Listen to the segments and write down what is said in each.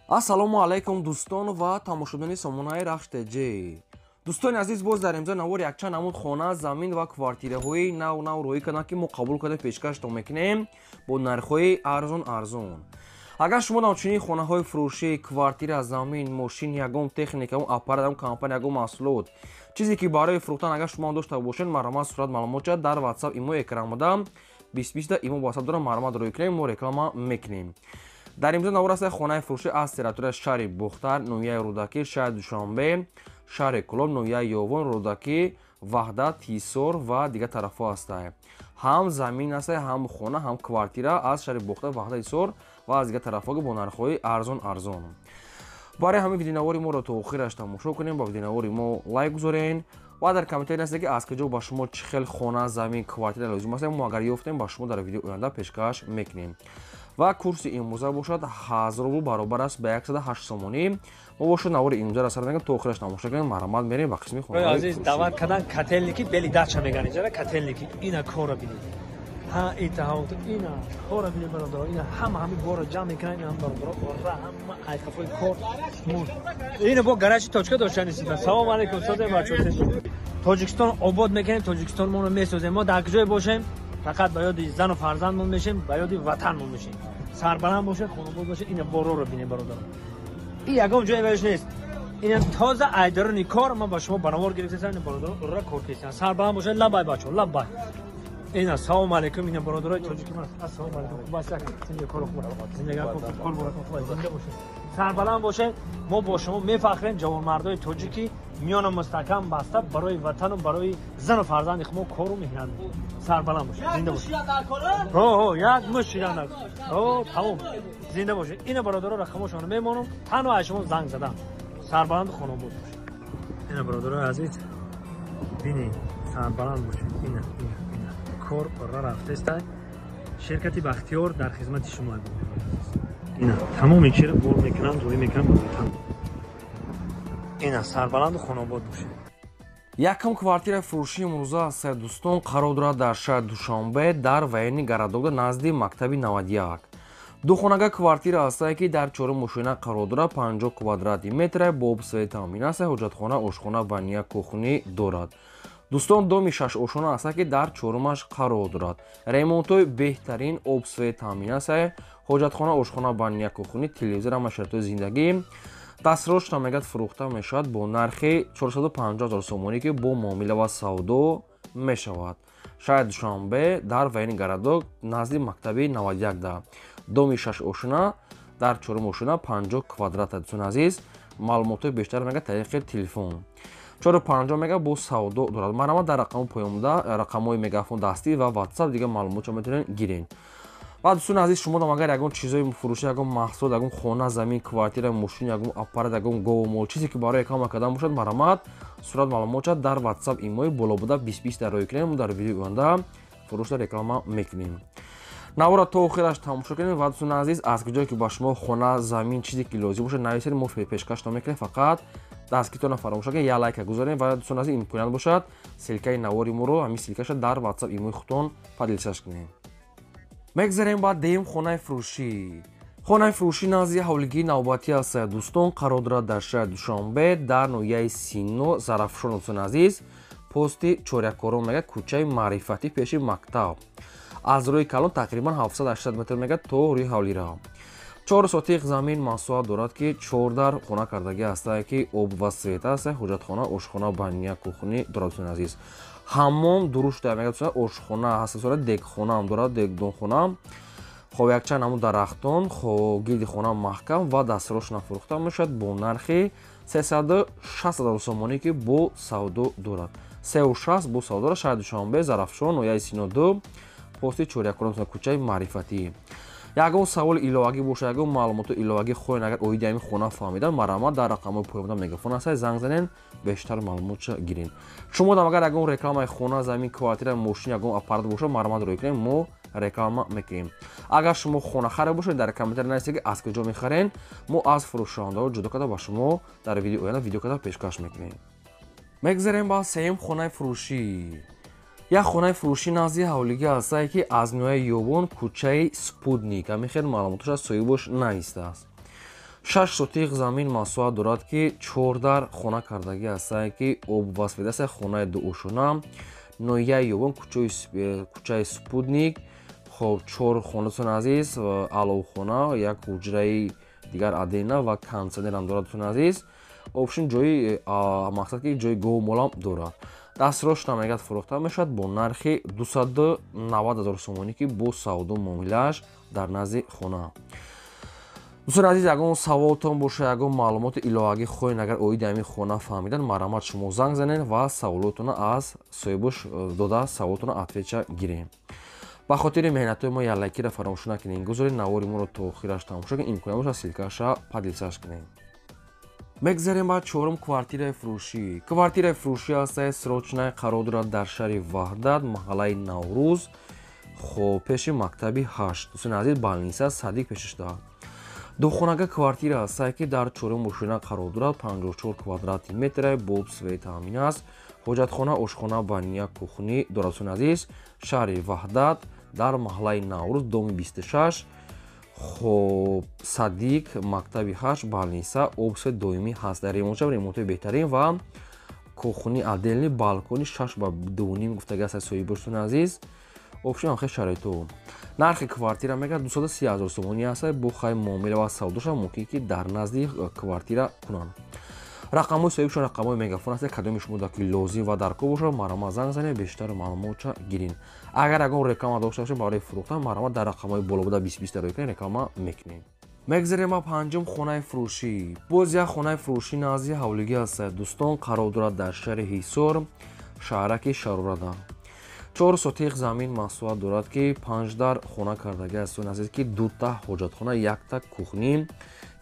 Ассалому алайкум, дӯстон ва тамошобинони сомонаи Рахш ТЖ. Дӯстони азиз, боз дар имзо навор якчанд намуд хона, замин ва квартираҳои нав нав рӯӣ карданд, ки мо қабул карда пешкаштон мекунем бо нархҳои арзон арзон. Агар шумо ҳамчунин хонаҳои фурӯшӣ, квартира, замин, мошин, ягон техника, ягон аппарат, ягон компания, ягон маҳсулот, чизе ки барои фурӯхтан агар шумо дошта бошед, марҳамат, сурат маълумотча дар WhatsApp, имо экран буда 20 имо WhatsApp дорам, марҳамат, рӯй кунем, мо реклама мекунем. Дар имзо навор аст хонаи фурӯшӣ аз территорияи шаҳри Бохтар, ноҳияи Рӯдакӣ, шаҳри Душанбе, шаҳри Кӯлоб, ноҳияи Ёвон, Рӯдакӣ, Ваҳдат, Ҳисор ва дигар тарафҳо ҳастанд. Ҳам замин аст, ҳам хона, ҳам квартира аз шаҳри Бохтар, Ваҳдат, Ҳисор ва аз дигар тарафҳо бо нархҳои арзон арзон. Барои ҳамин видеонавори моро то охираш тамошо кунем, ба видеонавори мо лайк гузорен ва дар комментарий нависед, ки аз куҷо ба шумо чӣ хел хона, замин, квартира лозим аст. Мо агар ёфтем, ба шумо дар видеои оянда пешкаш мекунем. Ва курси имрӯза бошад 1000 рубл, баробар аст ба 108 сомонӣ. Мо бошад навори имрӯзаро сар мекунем, то охираш тамошо кунем. Марҳамат, мерем ба қисми хонаҳои азиз. Даъват кардан Котельники, бели дача меган иҷара Котельники. Ина кора бинед, ҳа, ита ина кора бинед, бародаро. Ина ҳама ҳами борро ҷамъ мекунанд. Ина бародаро, ора ҳама айқафои кор. Ина бо гаражи точка доштан истида. Салом алейкум, созем, бачо. Тоҷикистон обод мекунем, Тоҷикистон моро месозем. Мо дар куҷое бошем, фақат ба ёди зану фарзандмон мешем, ба ёди ватанмон мешем. Сарбаланд бошед, хонобод бошед. Ина бороро бинед, бародаро. И ягон ҷое веш нест. Ина тоза айдарони кор ман ба шумо ба навор гирифтасам. Ина бародаро ура кор кестан. Сарбаланд бошед. Лабай, бачо, лабай. Ина, салом алейкум. Ина бародарои тоҷики ман, ассалому алейкум. Хуб аст, зинда, кор хуб, зиндагӣ хуб, кор хуб, зинда бошед, сарбаланд бошед. Мо бо шумо мефахрем. Ҷавонмардои тоҷики миёна мустаҳкам баста барои ватану барои зану фарзанди хумо кору меҳнат. Сарбаланд бошед, зинда бошед. Ҳо, як мушт шидан. Ҳо, тамом, зинда бошед. Ина бародаро, рақамошонро мемонам, танҳо аз шумо занг задам. Сарбаланду хонобод бошед. Ина, бародарои азиз, бинед, сарбаланд бошед. Ина, ина, ина кор ора рафтеста. Ширкати Бахтиёр дар хизмати шумо. Ина тамоми чиро бор мекунам, рӯй мекунам ба ватан. Ина, сарбаланду хонобод бошед. Якум квартираи фурӯшии имрӯза аст, дӯстон, қарор дорад дар шаҳри Душанбе, дар военный городок, назди мактаби 91. Духонага квартира ҳастае, ки дар чорум ошёна қарор дорад, 50 квадрати метра, бо об, свет таъмин аст, ҳоҷатхона, ошхона, баня, кухня дорад. Дӯстон, доми шаш ошёна ҳаста, ки дар чорумаш қарор дорад. Ремонтҳои беҳтарин, об, свет таъмин аст, ҳоҷатхона, ошхона, баня, кухня, телевизор, ҳама шароитҳои зиндагӣ. Дастрошна мегӯяд, фурӯхта мешавад бо нархи 450 ҳазор сомонӣ, ки бо муомила ва савдо мешавад. Шаҳри Душанбе, дар военный городок, назди мактаби 91 да, доми шаш ошёна, дар чорум ошёна, 50 квадрата. Дӯстони азиз, маълумотҳои бештар мегӯяд тариқи телефон. 450 мега бо савдо дорад. Марҳамат, дар рақами поёнбуда рақамҳои мегафон дастӣ ва WhatsApp, дигар маълумотшо метавонед гиред. Ва, дӯстони азиз, шумо агар ягон чизҳои фурӯшӣ, ягон маҳсулот, ягон хона, замин, квартира, мошин, ягон аппарат, ягон гову мол, чизе ки барои реклама кардан бошад, марҳамат, сурат маълумотша дар WhatsApp имои боло буда 20 дар рӯй кунем, дар видеои оянда фурӯшда реклама мекунем. Навора то охираш тамошо кунем. Ва, дӯстони азиз, аз куҷое ки ба шумо хона, замин, чизе ки лозим бошад, нависед, мо пешкаштон мекунем. Фақат дастгиритонро фаромӯш накунед, як лайка гузорем. Ва, дӯстони азиз, имконият бошад, ссылкаи навори моро, ҳамин ссылкаша дар WhatsApp имои худтон поделиться кунем. Мегзарем ба дуюм хонаи фурӯшӣ. Хонаи фурӯшӣ назди ҳавлигии навбатӣ аст, дӯстон, қарор дорад дар шаҳри Душанбе, дар ноҳияи Сино, Зарафшон. Дӯстони азиз, пости Чорякорон мега, кӯчаи Маърифатӣ, пеши мактаб. Аз рӯи калон тақрибан 780 метр мега то рӯи ҳавлира. 4 сотиқ замин масоҳат дорад, ки чордар хона кардагӣ ҳастае, ки об ва свет аст, ҳоҷатхона, ошхона, баня, кухня дорад. Дӯстони азиз, ҳаммом дурушта мега, ошхона ҳаст, дегхонаам дорад, дегдонхона. Хоб, якчанд ҳамун дарахтон, хоб, гирди хона маҳкам ва дастрошна фурӯхта мешавад бо нархи 360 ҳазор сомонӣ, ки бо савдо дорад. 360 бо савдо дорад. Шаҳри Душанбе, Зарафшон, ноҳияи Сино ду, пости Чорякорон, кӯчаи Маърифатӣ. Ягон саволи иловагӣ бошад, ягон маълумоти иловагӣ хоҳед агар оиди ҳамин хона фаҳмидан, марҳамат, дар рақамҳои поёнбуда мегафон аст, занг занен, бештар маълумотша гирен. Шумо дам агар ягон рекламаи хона, замин, квартира, мошин, ягон аппарат бошад, марҳамат, рӯй кунем, мо реклама мекунем. Агар шумо хонахаре бошед, дар комментарий нависед, ки аз куҷо мехарен, мо аз фурӯшондаҳо ҷудо карда ба шумо дар видеои оянда видео карда пешкаш мекунем. Мегзарем ба сеюм хонаи фурӯшӣ. Як хонаи фурӯшӣ назди ҳавлигӣ ҳастае, ки аз ноҳияи Ёвон, кӯчаи Спутник. Ҳамин хел маълумоташ аз соҳибош навистааст. 6 сотих замин масоҳат дорад, ки 4 дар хона кардагӣ ҳастае, ки об васфида аст. Хонаи дуошона, ноҳияи Ёвон, кӯчаи Спутник. Хоб, 4 хона, дӯстони азиз, аловхона, як ҳуҷраи дигар отдельно ва кондитсионерам дорад, дӯстони азиз. Общем, ҷои мақсад ки ҷои говмолам дорад. Дастрошна мегӯяд, фурӯхта мешавад бо нархи 290 000 сомонӣ, ки бо савдо муомилааш дар назди хона. Дӯстони азиз, ягон саволтон боша, ягон маълумоти иловагӣ хоҳед, агар оиди ҳамин хона фаҳмидан, марҳамат, шумо занг занед ва саволотонро аз соҳибош дода, саволотонро ответ ша гирем. Ба хотири меҳнатҳои мо як лайкиро фаромӯш накунед, гузоред, навори моро то охираш тамошо кунед, имконият бошад, ссылка ша поделиться ш кунед. Мегзарем ба чорум квартираи фурӯшӣ. Квартираи фурӯшӣ ҳастае срочная, қарор дорад дар шаҳри Ваҳдат, маҳаллаи Наврӯз, хоб, пеши мактаби 8, дӯстони азиз, больница, садик пешаш дорад. Духонага квартира ҳастае, ки дар чорум ошёна қарор дорад, 54 квадрати метра, бо об, свет таъмин аст, ҳоҷатхона, ошхона, баня, кухня дорад. Дӯстони азиз, шаҳри Ваҳдат, дар маҳаллаи Наврӯз, доми 26, хоб, садик, мактаби 8, больница, об, свет доимӣ ҳаст. Дар ремонт, ремонтҳои беҳтарин ва кухня отдельный, балкони 6 ба 2,5 гуфтаги аст соҳиби, дӯстони азиз. Общем, ҳамхел шароиту. Нархи квартира мегӯяд 230 000 сомонӣ аст, бо хай муомила ва савдоша мумкин ки дар назди квартира кунанд. Рақамҳои соҳибшон рақамҳои Мегафон аст. Кадоми шумо ки лозим ва даркор бошад, марҳамат, занг занед, бештар маълумотша гирин. Агар ягон реклама дошта бошед барои фурӯхтан, марҳамат, дар рақамҳои боло буда 20 20 дарои кунед, реклама мекунем. Мегзарем ба панҷум хонаи фурӯшӣ. Боз як хонаи фурӯшӣ назди ҳавлигӣ аст, дӯстон, қарор дорад дар шаҳри Ҳисор, шаҳраки Шарорада. 4 сотих замин масоҳат дорад, ки панҷ дар хона кардагӣ аст, азиз, ки дута ҳоҷатхона, якта кухня,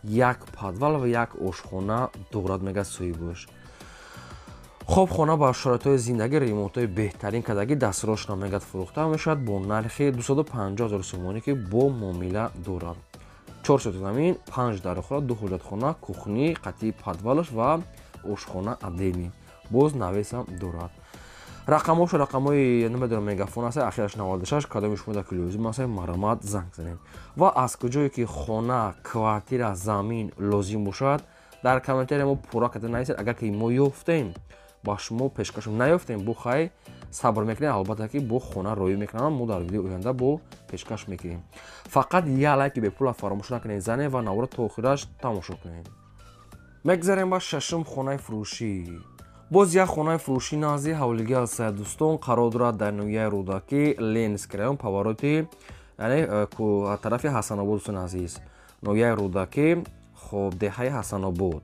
як подвал ва як ошхона дорад, мегӯяд соҳибаш. Хоб, хона ба шароитҳои зиндагӣ, ремонтҳои беҳтарин кардагӣ, дастрошна мегӯяд, фурӯхта мешавад бо нархи 250 000 сомонӣ, ки бо муомила дорад. 4 сотих замин, панҷ дархона, ду ҳоҷатхона, кухня қатъи подвал аш ва ошхона отдельный, боз навес ам дорад. Рақамҳошо рақамҳои, намедонам, Мегафон аст, ахираш 96. Кадоми шумо дар ки лозим аст, марҳамат, занг занед. Ва аз куҷое ки хона, квартира, замин лозим бошад, дар комментария мо пурра карда нависед. Агар ки мо ёфтем, ба шумо пешкаш, наёфтем, бо хай сабр мекунем, албатта ки бо хона роӣ мекунам, мо дар видеои оянда бо пешкаш мекунем. Фақат як лайки бепула фаромӯш накунед, занед ва навора то охираш тамошо кунед. Мегзарем ба шашум хонаи фурӯшӣ. Боз як хонаи фурӯшӣ назди ҳавлигӣ аст, дӯстон, қарор дорад дар ноҳияи Рӯдакӣ, Ленинский район, повороти, яъне тарафи Ҳасанобод. Дӯстони азиз, ноҳияи Рӯдакӣ, хоб, деҳаи Ҳасанобод.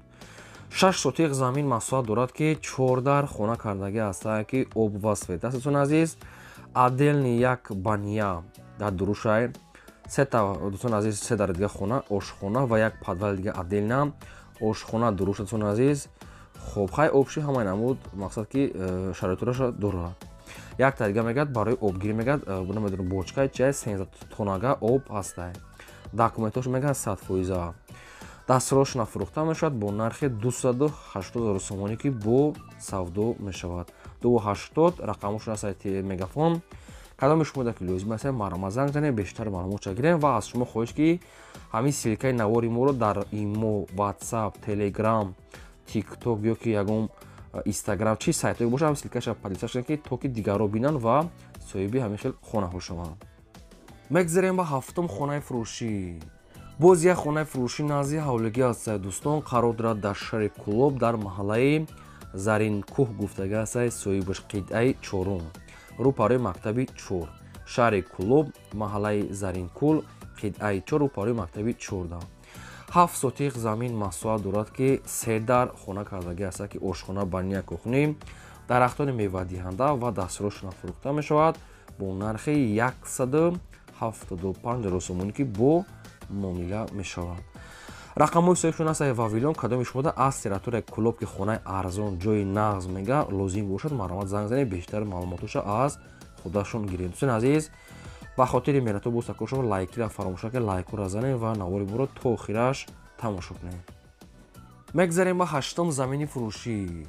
6 сотиқ замин масоҳат дорад, ки чор дар хона кардагӣ ҳастае, ки об ва свет аст, дӯстони азиз, отдельный як баня дар дурушай, сета, дӯстони азиз, се дар дига хона, ошхона ва як подвали дига отдельно, ошхона дуруш, дӯстони азиз. Хоб, хай, общий ҳамаи намуд, мақсад ки шароитроша дорад. Якта дига мегӯяд, барои обгирӣ, мегӯяд, намедонам, бочкаи чай, 13 тонага об ҳастай. Документош, мегӯяд, 100%. Дастрошна фурӯхта мешавад бо нархи 280 000 сомонӣ, ки бо савдо мешавад. 280 рақамошон аст сайти Мегафон. Кадоми шумо ки лозим аст, марҳамат, занг занед, бештар маълумотша гирем. Ва аз шумо хоҳиш, ки ҳамин ссылка и навори моро дар Имо, Ватсап, Телеграм, Тикток ё ки ягон Инстаграм, чи сайтое бошад, ҳамин ссылка ша поделиться кунед, ки то ки дигарро бинанд ва соҳиби ҳамин хел хонаҳо шаванд. Мегзарем ба ҳафтум хонаи фурӯшӣ. Боз як хонаи фурӯшӣ назди ҳавлигӣ аст, дӯстон, қарор дорад дар шаҳри Кӯлоб, дар маҳаллаи Заринкӯҳ гуфтагӣ аст соҳибаш, қитъаи чорум, рӯпарои мактаби 4. Шаҳри Кӯлоб, маҳаллаи Заринкӯл, қитъаи 4, рӯпарои мактаби 14. 7 сотиқ замин масоҳат дорад, ки се дар хона кардагӣ аст, ки ошхона, баня, кухня, дарахтони мевадиҳанда ва дастрошона фурӯхта мешавад бо нархи 175 000 сомонӣ, ки бо муомила мешавад. Рақамҳои соҳибшон аст Вавилон. Кадоми шумода аз территорияи Кӯлоб, ки хонаи арзон, ҷои нағз мега лозим бошад, марҳамат, занг занед, бештар маълумотоша аз худашон гиред. Дӯстони азиз, ба хотири меҳнатҳо боз такрор шумо лайкира фаромӯш накунед, лайкҳоро занед ва навори моро то охираш тамошо кунед. Мегзарем ба ҳаштум замини фурӯшӣ.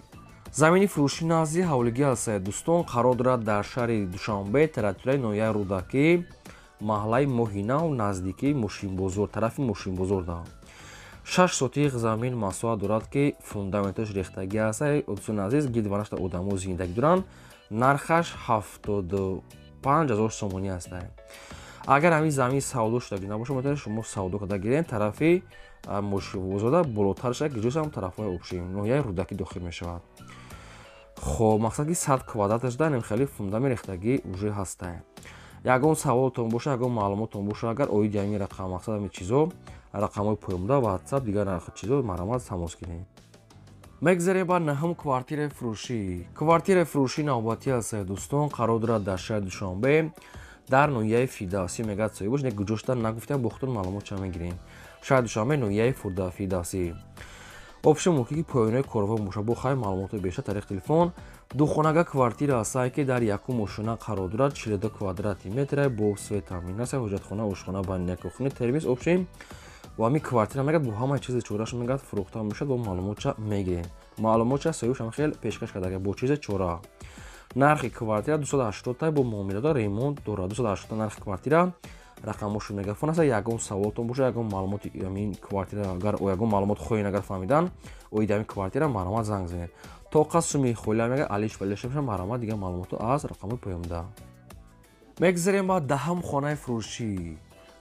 Замини фурӯшӣ назди ҳавлигӣ аст, дӯстон, қарор дорад дар шаҳри Душанбе, территорияи ноҳияи Рӯдакӣ, маҳаллаи Моҳинав, наздикии мошинбозор, тарафи мошинбозор. Да 6 сотих замин масоҳат дорад, ки фундаменташ рехтагӣ аст. Дӯстони азиз, гирдванашта одамо зиндагӣ доранд. Нархаш 75 000 сомонӣ аст. Агар ҳамин замин савдо шудагӣ набошад, метавонед шумо савдо карда гирем. Тарафи мошинвозода болотарша, ҷосам тарафҳои общем ноҳияи Рӯдакӣ дохил мешавад. Хоб, мақсад ки 100 квадраташ да нем хеле фундамент рехтагӣ уже ҳаста. Ягон саволотон боша, ягон маълумотон боша, агар оиди ҳамин рақам, мақсад ҳамин чизо, рақамҳои поёнбуда, WhatsApp, дигар чизо, марҳамат, тамос гирем. Мегзарем ба наҳум квартираи фурӯшӣ. Квартираи фурӯшӣ навбатӣ аст, дӯстон, қарор дорад дар шаҳри Душанбе, дар ноҳияи Фирдавсӣ. Мегӯяд соҳибош, не куҷошта нагуфтем, бо худтон маълумот ча мегирем. Шаҳри Душанбе, ноҳияи Фирдавсӣ. Общем, мумкин ки поёнаи корвон боша. Бо хай маълумоти бештар тариқи телефон. Духонага квартира ҳастае, ки дар якум ошёна қарор дорад, 42 квадрати метра, бо свет таъмин аст, ҳоҷатхона, ошхона, баня, кухня, термис. Общем, ва ҳамин квартира, мегӯяд, бо ҳамаи чизи чораш, мегӯяд, фурӯхта мешавад. Бо маълумотча мегирем. Маълумотча соҳибашам хел пешкаш карда, бо чизи чора. Нархи квартира 280 та, бо муомилата, ремонт дорад. 280 нархи квартира. Рақамошо мегафон аст. Ягон саволтон боша, ягон маълумоти ҳамин квартира, агар ягон маълумот хоҳед, агар фаҳмидан оиди ҳамин квартира, марҳамат, занг занед. Тоқа суми холя, мега, алиш валиш меша. Марҳамат, дигар маълумотро аз рақамҳои поёнда. Мегзарем ба даҳам хонаи фурӯшӣ.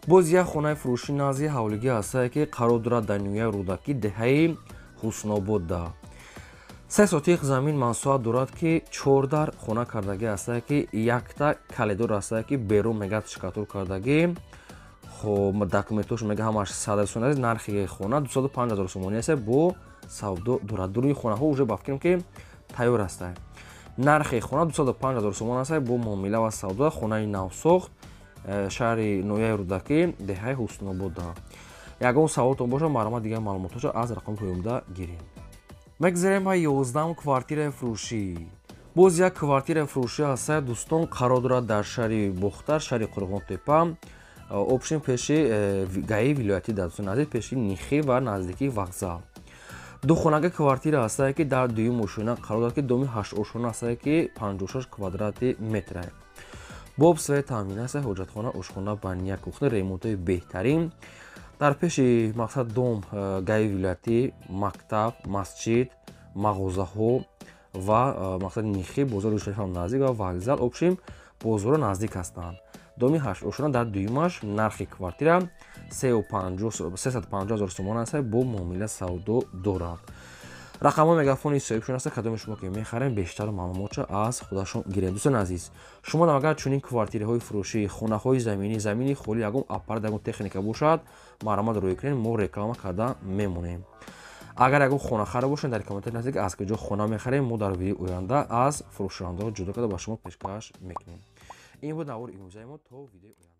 Боз як хонаи фурӯшӣ назди ҳавлигӣ ҳастае, ки қарор дорад дар ноҳияи Рӯдакӣ, деҳаи Ҳуснободда. 3 сотих замин мансоҳат дорад, ки чордар хона кардагӣ ҳастае, ки якта калидор ҳастае, ки берун, мегӯяд, штукатур кардагӣ. Хоб, документош, мега, ҳамаш садасона. Нархи хона 205 000 сомонӣ аст, бо савдо дорад. Дуруни хонаҳо уже ба фикрам, ки тайёр ҳастае. Нархи хона 205 000 сомон аст, бо муомила ва савдо. Хонаи навсохт, шаҳри ноҳияи Рӯдакӣ, деҳаи Ҳуснобода. Ягон саволтон бошад, марҳамат, дигар маълумотҳошо аз рақами поёнда гирем. Мегзарем ба 11-ум квартираи фурӯшӣ. Боз як квартираи фурӯшӣ ҳастае, дӯстон, қарор дорад дар шаҳри Бохтар, шаҳри Қурғонтепа, общем, пеши ГАИ вилоятӣ, дар, дӯстони азиз, пеши Нихи ва наздикии вокзал. Духонага квартира ҳастае, ки дар дуюм ошёна қарор дорад, ки доми ҳаштошёна ҳастае, ки 56 квадрати метрае, бо свет таъмин аст, ҳоҷатхона, ошхона, баня, кухня, ремонтҳои беҳтарин. Дар пеши, мақсад, дом ГАИ вилоятӣ, мактаб, масҷид, мағозаҳо ва мақсад, Нихи, бозори шарифам наздик ва вокзал, общем, бозорро наздик ҳастанд. Доми ҳаштошёна, дар дуюмаш. Нархи квартира 350 000 сомон аст, бо муомила, савдо дорад. Рақамҳои мегафони соҳибшон аст. Кадоме шумо ки мехарем, бештар маълумотшо аз худашон гирем. Дӯстони азиз, шумо агар чунин квартираҳои фурӯшӣ, хонаҳои заминӣ, замини холӣ, ягон аппарат, ягон техника бошад, марҳамат, рӯй кунед, мо реклама карда мемонем. Агар ягон хонахара бошед, дар комментари наздик, аз куҷо хона мехарем, мо дар видеои оянда аз фурӯшандаҳо ҷудо карда ба шумо пешкаш мекунем. Ин буд навори имрӯзаи мо. То видеои оянда.